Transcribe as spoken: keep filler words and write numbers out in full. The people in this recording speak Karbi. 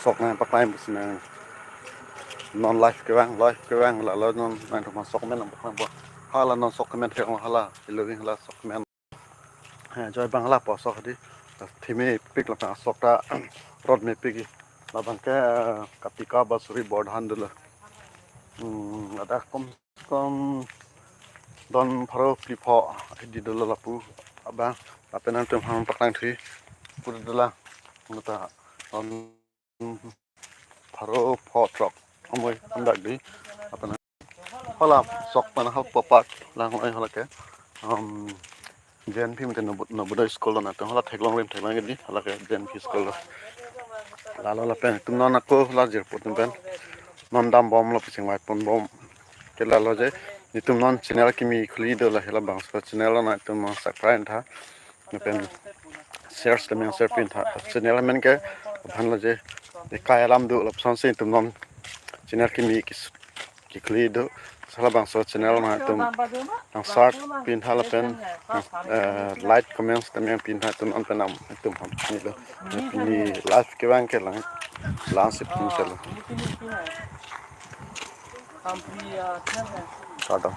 sok nangpaklang pusi nang non live kevang, live kevang, lalo non nangtum sok men nangpaklang po. Hala non sok men kevang, hala, iloving hala sok men. Eh, joi bang hala po sok di. Thimepik lapen sok ta rot mepik. Labang ke, eh, katika basuri bordhan dolo. Hmm, ada kom kom don pharo phli pho di dolo lapu abang. Lapen nangtum aphan paklangthu pu dolo. Nota don pharo pho throk amoi andak di. Lapen hala sok pen hal po part lang oi hala ke. Um, J N P mate Nobo-, Nobodoy school lo nangtum hala theklong rim theklong di hala ke J N P school lo. Lalo lapen itum non ako la jirpo atum pen non dambomlo, pachingvai ponbom. Ke lalo je itum non channel kimi khuli do, la hala bangso channel lo nangtum non subscribe tha. Lapen share, lapen share pin tha. Channel amen ke aphan lo je. Ekai alam do lapusonsi itum non channel kimi kis-, kikhuli do. Hala bangso channel nangtum nang search pin tha lapen, eh, like, comments tame pin tha itum non pen nam itum ham ni lo. Pini live kevang ke lang, lang sip pin selo. Kardom.